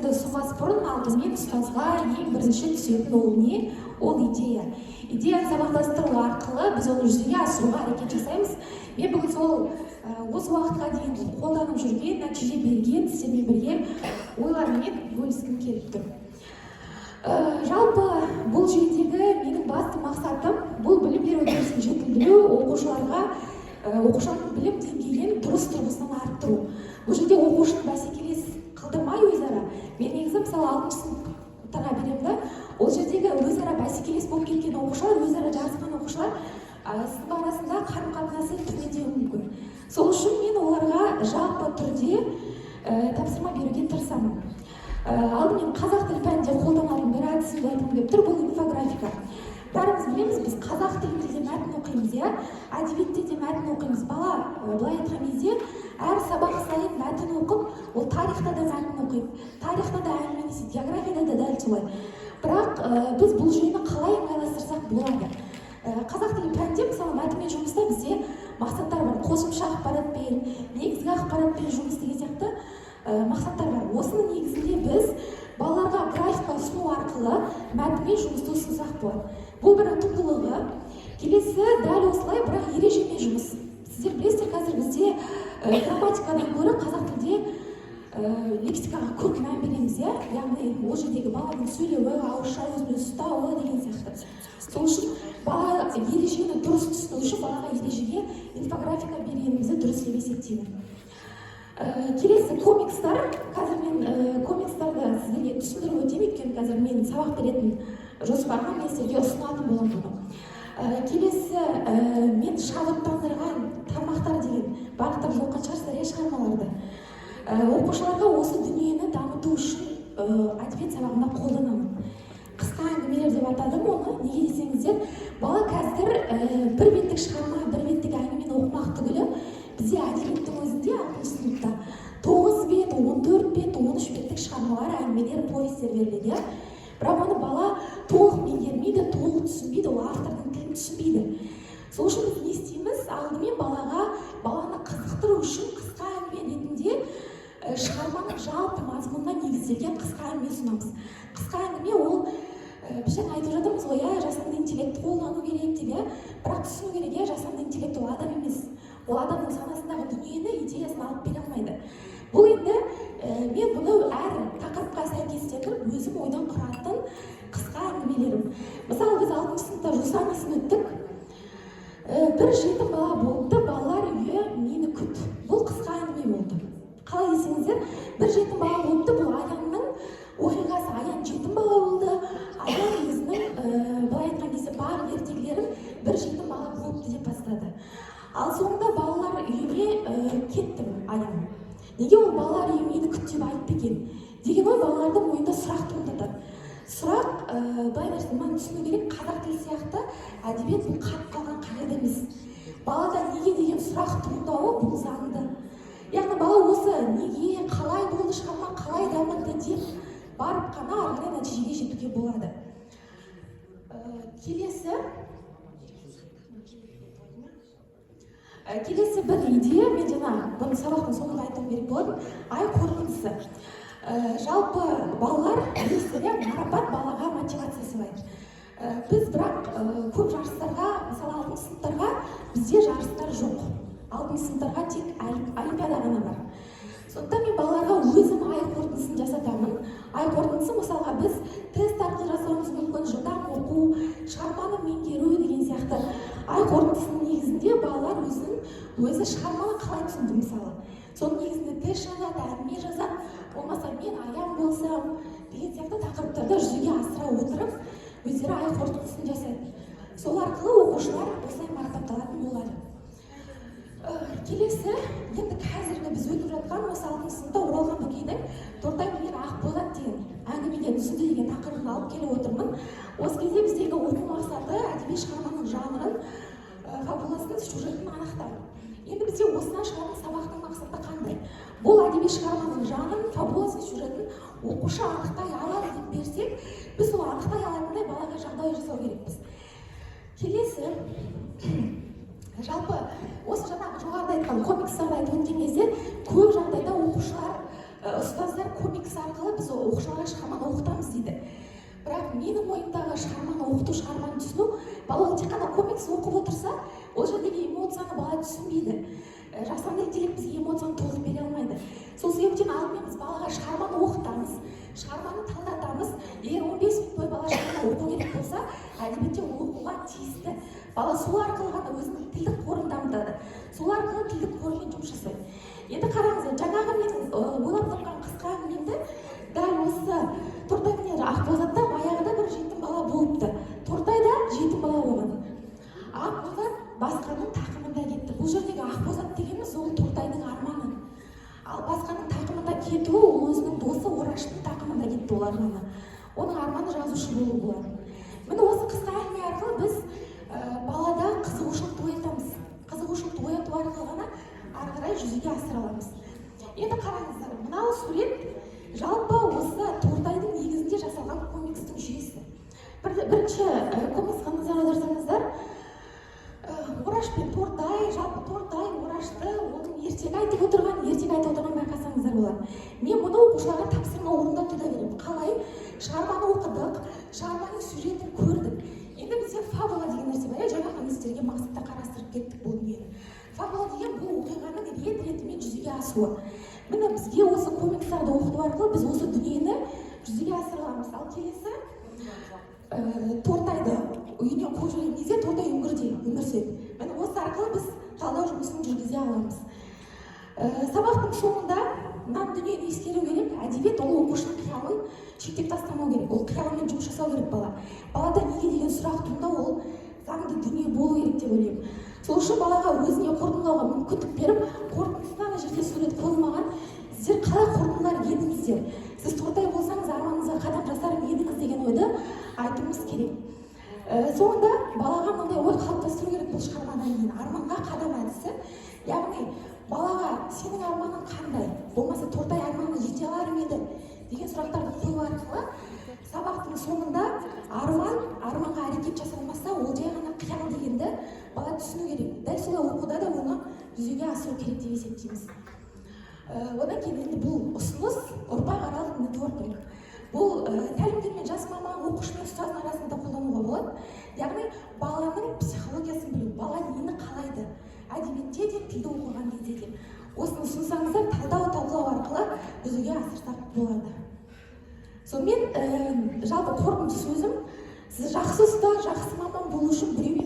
әдістерді ұсынбас бұрын алдымен ұстазға ең бірінші түсетін ол не? Ол идея. Идеяны сабақтастыру арқылы біз оны жүзеге асыруға әрекет жасаймыз. Мен бүгін сол осы уақытқа дейін қолданып жүрген, нәтиже берген сіздермен бірге ойларыммен бөліскім келіп тұр. Жалпы бұл жердегі менің басты мақсатым — бұл білім беру үдерісін жетілдіру, оқушылардың білім деңгейін дұрыс тұрғысынан арттыру. Бұл жерде оқушыны бәсекелес қылдырмай өзара. Мен негізі, мысалы, алтыншы сыныптарға беремін да, ол жердегі өзара бәсекелес болып кеткен оқушылар, өзара жарысқан оқушылар сынып арасында қарым қатынасы төмендеуі мүмкін. Сол үшін мен оларға жалпы түрде тапсырма беруге тырысамын. Алдымен қазақ тілі пәнінде қолданатын бір әдісімді айтқым келіп тұр, бұл инфографика. Бәріміз білеміз, біз қазақ тілінде де мәтін оқимыз, иә, әдебиетте де мәтін оқимыз. Бала былай айтқан кезде әр сабақ сайын мәтін оқып, ол тарихта да мәтін оқиды, тарихта да әңгімелеседі, географияда да дәл солай. Бірақ біз бұл жүйені қалай ыңғайластырсақ болады? Қазақ тілі пәнінде, мысалы, мәтінмен жұмыста бізде мақсаттар бар: қосымша ақпаратпен, негізгі ақпаратпен жұмыс деген сияқты мақсаттар бар. Осының негізінде біз балаларға графика ұсыну арқылы мәтінмен жұмысты ұсынсақ болады. Бұл бір ұтымдылығы. Келесі дәл осылай, бірақ ережемен жұмыс. Сіздер білесіздер, қазір бізде грамматикадан гөрі қазақ тілде лексикаға көп мән береміз, иә, яғни ол жердегі баланың сөйлеуі, ауызша өзін өзі ұстауы деген сияқты. Сол үшін бала ережені дұрыс түсіну үшін балаға ережеге инфографика бергенімізді дұрыс деп есептеймін. Келесі комикстар. Қазір мен комикстарды сіздерге түсіндіріп өтемін, өйткені қазір мен сабақ беретін жоспарыма мен сіздерге ұсынатын боламын бұны. Келесі мен шабыттандырған тармақтар деген, барлықтарыңыз оқыған шығарсыздар, иә, шығармаларды. Оқушыларға осы дүниені дамыту үшін әдебиет сабағында қолданамын. Қысқа әңгімелер деп атадым оны. Неге десеңіздер, бала қазір бір беттік шығарма, бір беттік әңгімені оқымақ түгілі, бізде әдебиеттің өзінде алтыншы сыныпта 9 бет, 14 бет, 13 беттік шығармалар, әңгімелер, повестер беріледі, иә. Бірақ оны бала толық меңгермейді, толық түсінбейді, ол автордың тілін түсінбейді. Сол үшін біз не істейміз? Алдымен баланы қызықтыру үшін қысқа әңгіме ретінде шығарманың жалпы мазмұнына негізделген қысқа әңгіме ұсынамыз. Қысқа әңгіме ол біз жаңа айтып жатырмыз ғой, иә, жасанды интеллект қолдану керек деп, иә. Бірақ түсіну керек, иә, жасанды интеллект ол адам емес, ол адамның санасындағы дүниені, идеясын алып бере алмайды. Бұл енді мен бұны әр тақырыпқа сәйкестендіріп, өзім ойдан құратын қысқа әңгімелерім. Мысалы, біз алтыншы сыныпта «Жусан иісін» өттік. Бір жетім бала болыпты, «Балалар үйі, мені күт». Бұл қысқа әңгіме болды. Қалай десеңіздер, бір жетім бала болыпты, бұл Аянның оқиғасы. Аян жетім бала болды. Аян өзінің былай айтқан кезде барлық ертегілерін «бір жетім бала болыпты» деп бастады. Ал соңында балалар үйіне кетті Аян. Неге ол «балалар үйі, мені күт» деп айтты екен деген ой балалардың ойында сұрақ туындатады. Сұрақ былай нәрсе, мынаны түсіну керек: қазақ тілі сияқты әдебиет бұл қатып қалған қағида емес. Балада «неге» деген сұрақ туындауы бұл заңды, яғни бала осы неге, қалай болды, шығарма қалай дамыды деп барып қана ары қарай нәтижеге жетуге болады. Келесі бір идея, мен жаңа бұны сабақтың соңында айтуым керек болатын, ай қорытындысы. Жалпы балалар, білесіздер, иә, марапат балаға мотивация сыйлайды. Біз бірақ көп жарыстарға, мысалы, алтыншы сыныптарға бізде жарыстар жоқ, алтыншы сыныптарға тек олимпиада ғана бар. Сондықтан мен балаларға өзім ай қорытындысын жасатамын. Ай қорытындысы, мысалға, біз тест арқылы жасауымыз мүмкін, жылдам оқу, шығарманы меңгеру деген сияқты. Ай қорытындысының негізінде балалар өзін өзі шығарманы қалай түсінді, мысалы, соның негізінде тест жазады, әңгіме жазады, болмаса «мен Аян болсам» деген сияқты тақырыптарды жүзеге асыра отырып, өздері ай қорытындысын жасайды. Сол арқылы оқушылар осылай марапатталатын болады. Келесі енді қазіргі біз өтіп жатқан осы алтыншы сыныпта Оралхан Бөкейдің «Тортай мінген Ақбозат» деген әңгімеден үзінді деген тақырыбын алып келіп отырмын. Осы кезде біздегі оқу мақсаты — әдеби шығарманың жанрын, фабуласын, сюжетін анықтау. Енді бізде осыдан шығатын сабақтың мақсаты қандай? Бұл әдеби шығарманың жанрын, фабуласын, сюжетін оқушы анықтай алады деп берсек, біз сол анықтай алатындай балаға жағдай жасау керекпіз. Келесі жалпы осы жаңағы жоғарыда айтқан комикстарды айтып өткен кезде, көп жағдайда оқушылар, ұстаздар комикс Комикс арқылы біз оқушыларға шығарманы оқытамыз дейді. Бірақ менің ойымдағы шығарманы оқыту, шығарманы түсіну, бала ол тек қана комикс оқып отырса, ол жердегі эмоцияны бала түсінбейді. Жасанды интеллект бізге эмоцияны толық бере алмайды. Сол себептен алдымен біз балаға шығарманы оқытамыз, шығарманы талдатамыз. Егер 15 минут бойы бала шығарма оқу керек болса, әдебиетте ол оқуға тиісті. Бала сол арқылы ғана өзінің тілдік қорын дамытады, сол арқылы тілдік қорымен жұмыс жасайды. Енді қараңыздар, жаңағы менің ойлап тапқан қысқа әңгімемді дәл осы Тортай мен Ақбозатта баяғыда бір жетім бала болыпты. Тортай да жетім бала болған. Ақбозат басқаның тақымында кетті. Бұл жердегі Ақбозат дегеніміз ол Тортайдың арманы. Ал басқаның тақымында кетуі, ол өзінің досы Ораштың тақымында кетті. Ол арманы, оның арманы жазушы болу болатын. Міне, осы қысқа әңгіме арқылы біз балада қызығушылықты оятамыз. Қызығушылықты ояту арқылы ғана ары қарай жүзеге асыра аламыз. Енді қараңыздар, мынау сурет жалпы осы Тортайдың негізінде жасалған комикстің жүйесі. Бірінші комиксқа назар аударсаңыздар, Ораш пен Тортай, жалпы Тортай Орашты, оның ертегі айтып отырған байқасаңыздар болады. Мен мұны оқушыларға тапсырма орындатуда беремін. Қалай? Шығарманы оқыдық, шығарманың сюжетін көрдік. Енді бізде фабула деген нәрсе бар, иә. Жаңа ғана сіздерге мақсатта қарастырып кеттік бұл дүниені. Фабула деген бұл оқиғаның рет ретімен жүзеге асуы. Міне, бізге осы комикстарды оқыту арқылы біз осы дүниені жүзеге асыра аламыз. Ал келесі Тортайды үйінен қуып жіберген кезде Тортай үңгірде өмір сүреді. Міне, осы арқылы біз талдау жұмысын жүргізе аламыз. Сабақтың соңында мына дүниені ескеру керек: әдебиет ол оқушының қиялын шектеп тастамау керек, ол қиялымен жұмыс жасау керек. Балада неге деген сұрақ туындау ол заңды дүние болу керек деп ойлаймын. Сол үшін балаға өзіне қорытындылауға мүмкіндік беріп, қорытындысына ана жерде сурет қойылмаған, сіздер қалай қорытындылар едіңіздер, сіз Тортай болсаңыз, арманыңызға қадам жасар ма едіңіз деген ойды айтуымыз керек. Соңында балаға мынандай ой қалыптастыру керек бұл шығармадан кейін: арманға қадам әдісі. Яғни балаға сенің арманың қандай, болмаса Тортай арманына жете алар ма еді деген сұрақтарды қою арқылы сабақтың соңында арман, арманға әрекет жасалмаса, ол жай ғана қиял дегенді бала түсіну керек. Дәл солай оқуда да оны жүзеге асыру керек деп есептейміз. Одан кейін енді бұл ұсыныс: ұрпақаралық нетворкинг. Бұл тәлімгер мен жас маман, оқушы мен ұстаздың арасында қолдануға болады. Яғни баланың психологиясын білу, бала нені қалайды, әдебиетте де, тілді оқыған кезде де. Осыны ұсынсаңыздар, талдау, талқылау арқылы жүзеге асырсақ болады. Сонымен, жалпы қорытынды сөзім: сіз жақсы ұстаз, жақсы маман болу үшін біреумен